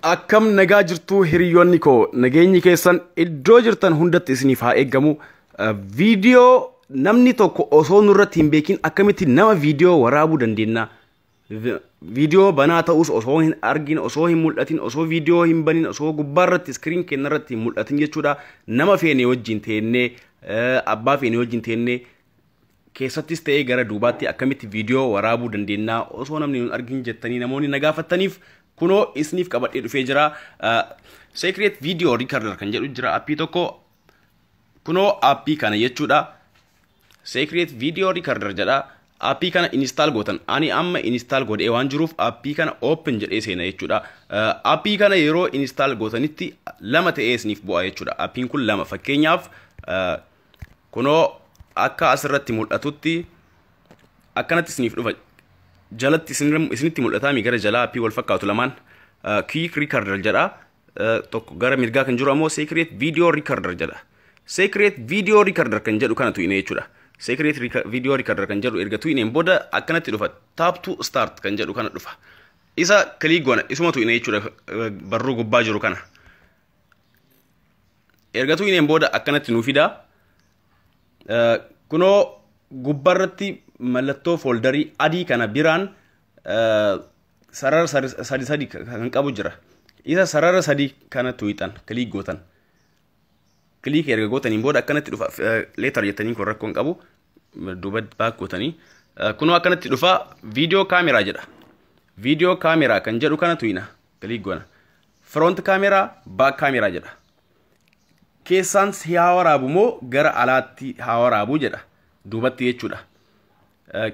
Akkam nagaa jirtuu hiriyoonni koo, nageenyi keessan iddoo jirtan hundatti isiniif haa eeggamu. Viidiyoo namni tokko osoo nurratti hin beekin akkamitti nama viidiyoo waraabuu dandeenya? Viidiyoo banaa ta'us osoo hin argin, osoo hin mul'atin, osoo viidiyoo hin banin, osoo gubbaarratti iskiriin keenyarratti hin mul'atin jechuudha. Nama feene wajjin teennee, abbaa feene wajjin teennee, keessattis ta'ee gara duubaatti akkamitti viidiyoo waraabuu dandeenya osoo namni hin argin jettanii namoonni na gaafattaniif, kunoo isiniif qabadhee dhufee jira. Secret Video Recorder kan jedhu jira appii tokko, kunoo appii kana jechuudha. Secret Video Recorder jedha. Appii kana install gootan. Ani amma install godhee waan jiruuf appii kana open jedhee seena jechuudha. Appii kana yeroo install gootanitti lama ta'ee isiniif bu'a jechuudha. Appiin kun lama, fakkeenyaaf kunoo akka asirratti mul'atutti akkanatti isiniif dhufa. Jalatti isinitti mul'ataa mi gara jalaa appii wal fakkaatu lamaan Quick Recorder jedha. Tokko gara mirgaa kan jiru ammoo Secret Video Recorder jedha. Secret Video Recorder kan jedhu kana tuqne jechuudha. Secret Video Recorder kan jedhu erga tuqneen booda akkanatti dhufa. Tap to start kan jedhu kana dhufa. Isa click goona, isuma tuqne jechuudha, barruu gubbaa jiru kana. Erga tuqneen booda akkanatti nuu fida. Kunoo gubbaarratti mallattoo fooldarii adii kana biraan sarara sadi sadi kan qabu jira. Isa sarara sadi kana tuqxan, click gootan. Click erga gootaniin booda akkanatti dhufa. Later jettanii kun rakkoo hin qabu. Duuba back gootanii. Kunoo akkanatti dhufa, viidiyoo kaameraa jedha. Viidiyoo kaameraa kan jedhu kana tuqna. Click goona. Front camera, back camera jedha. Keessaan si haa waraabu moo gara alaatti haa waraabu jedha. Duubatti jechuudha.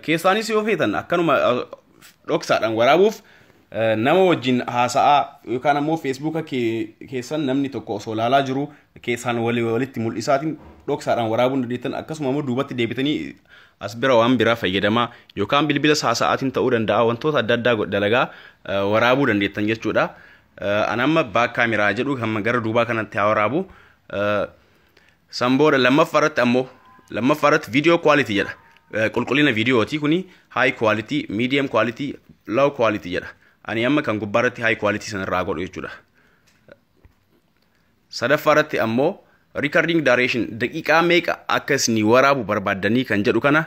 Keessaanis yoo feetan akkanuma dhoksaadhaan waraabuuf, nama wajjin haasa'aa yookaan ammoo feesbuuka keessan namni tokko osoo ilaalaa jiru keessaan walitti mul'isaatiin dhoksaadhaan waraabuu dandeettan. Akkasuma immoo duubatti deebitanii as bira waan biraa fayyadamaa yookaan bilbila haasa'aatiin ta'uu danda'a, wantoota adda addaa dalagaa waraabuu dandeettan jechuudha. Ani amma back camera jedhu kan gara duubaa kanatti haa waraabu. San booda lammaffaa irratti ammoo, lammaffaa irratti video quality jedha. Qulqullina viidiyooti kuni high quality, medium quality, low quality jedha. Ani amma kan gubbaa irratti high quality sanarraa godhu jechuudha. Sadaffaa irratti ammoo recording duration, daqiiqaa meeqa akka isinii waraabu barbaaddanii kan jedhu kana,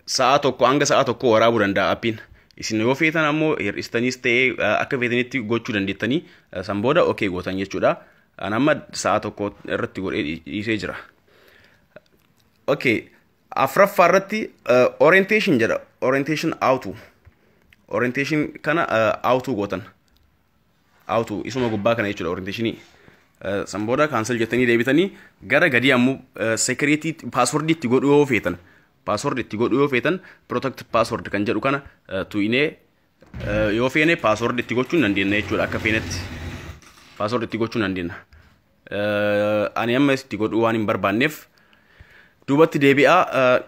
sa'a 1 hanga sa'a 1 waraabuu danda'a appiin. Isin yoo feetan ammoo hir'istaniis ta'ee akka feetanitti gochuu dandeettanii, san booda okay gootan jechuudha. Ani amma sa'a 1 irratti godhee dhiisee jira. Okay, afuraffaa irratti orientation jedha. Orientation auto. Orientation kana auto gootan. Auto isuma gubbaa kana jechuudha orientationii. San booda cancel jettanii deebitanii gara gadii ammoo security password itti godhuu yoo feetan. Password itti godhuu yoo feetan, protect password kan jedhu kana tuqnee yoo feene password itti gochuu dandeenya jechuudha, akka feenetti. Password itti gochuu dandeenya. Ani amma itti godhuu waan hin barbaanneef duubatti deebi'aa.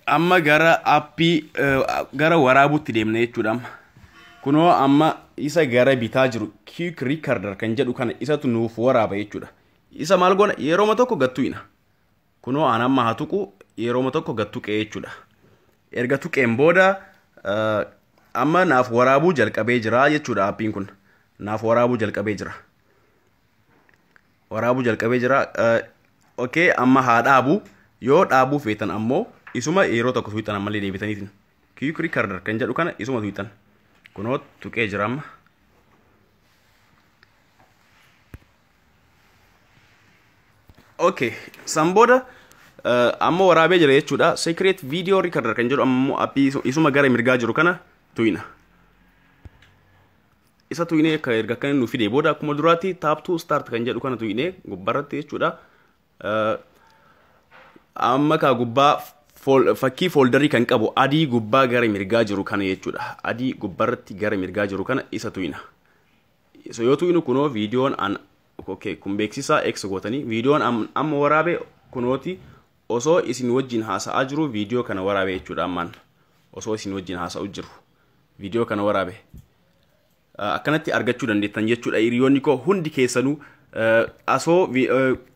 Amma gara appii gara waraabuutti deemna jechuudha amma. Kunoo amma isa gara bitaa jiru Quick Recorder kan jedhu kana isatu nuuf waraaba jechuudha. Isa maal goona? Yerooma tokko gad tuqna. Kunoo an amma haa tuqu, yerooma tokko gad tuqee jechuudha. Erga tuqeen booda amma naaf waraabuu jalqabee jira jechuudha appiin kun. Naaf waraabuu jalqabee jira. Waraabuu jalqabee jira. Okay, amma haa dhaabu. Yoo dhaabuu feetan ammoo isuma yeroo tokko tuqxan ammallee deebitaniitiin. Quick Recorder kan jedhu kana isuma tuqxan. Kunoo tuqee jira amma. Okay, san booda amma waraabee jira jechuudha. Secret Video Recorder kan jedhu ammoo appii isuma gara mirgaa jiru kana tuqna. Isa tuqnee akka erga akkana nu fide booda akkuma duraatti tap to start kan jedhu kana tuqnee gubbaarratti jechuudha. Amma kaa gubbaa fakkii fooldarii kan qabu adii gubbaa gara mirgaa jiru kana jechuudha. Adii gubbaarratti gara mirgaa jiru kana isa tuqna. Isa yoo tuqnu kunoo viidiyoon an, okay, kun beeksisaa X gootanii, viidiyoon amma waraabe kunooti, osoo isin wajjin haasa'aa jiru viidiyoo kana waraabe jechuudha ammaan. Osoo isin wajjin haasa'u jiru viidiyoo kana waraabe. Akkanatti argachuu dandeettan jechuudha hiriyoonni koo hundi keessanuu. Asoo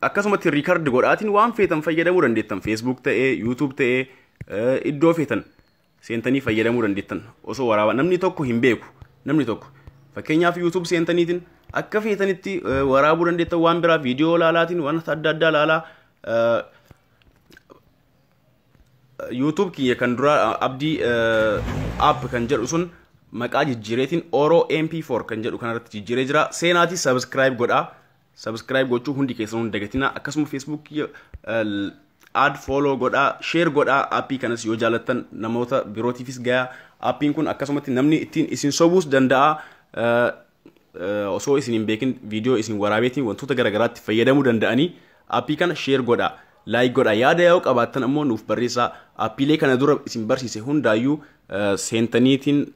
akkasumatti record godhaatiin waan feetan fayyadamuu dandeettan, Facebook ta'ee, YouTube ta'ee, iddoo feetan. Seentanii fayyadamuu dandeettan osoo waraabaa namni tokko hin beeku. Namni tokko, fakkeenyaaf, YouTube seentaniitiin akka feetanitti waraabuu dandeettan, waan biraa viidiyoo laalaatiin, waan adda addaa laalaa. YouTube kiyya kan dura Abdii App kan jedhu sun maqaa jijjiireetiin Oro MP4 kan jedhu kanarratti jijjiiree jira. Seenaatii subscribe godhaa. Subscribe gochuu hundi keessan hin dagatinaa. Akkasuma Facebook kiyya add, follow godhaa, share godhaa. Aappii kanas yoo jaalattan namoota birootiifis gayaa. Aappiin kun akkasumatti namni ittiin isin sobuus danda'a. Osoo isin hin beekin viidiyoo isin waraabeetiin wantoota garaagaraatti fayyadamuu danda'anii, aappii kana share godhaa. Like godhaa. Yaada yoo qabaattan ammoo nuuf barreessaa. Aappiilee kana dura isin barsiise hundaayyuu seentaniitiin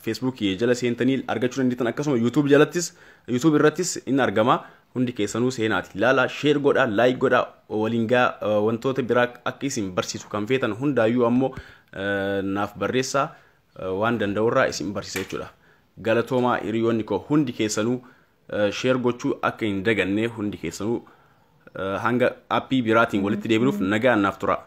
Feesbuukii jala seentanii argachuu dandeettan. Akkasuma YouTube jalattis, YouTube irrattis in argama. Hundi keessanuu seenaati ilaala, share godhaa, like godhaa, waliin gaa. Wantoota biraa akka isin barsiisu kan feetan hundaayyuu ammoo naaf barreessaa, waan danda'urraa isin barsiisa jechuudha. Galatoomaa hiriyoonni koo hundi keessanuu. Share gochuu akka hin daganne hundi keessanuu. Hanga aappii biraatiin walitti deebinuuf nagaan naaf tura.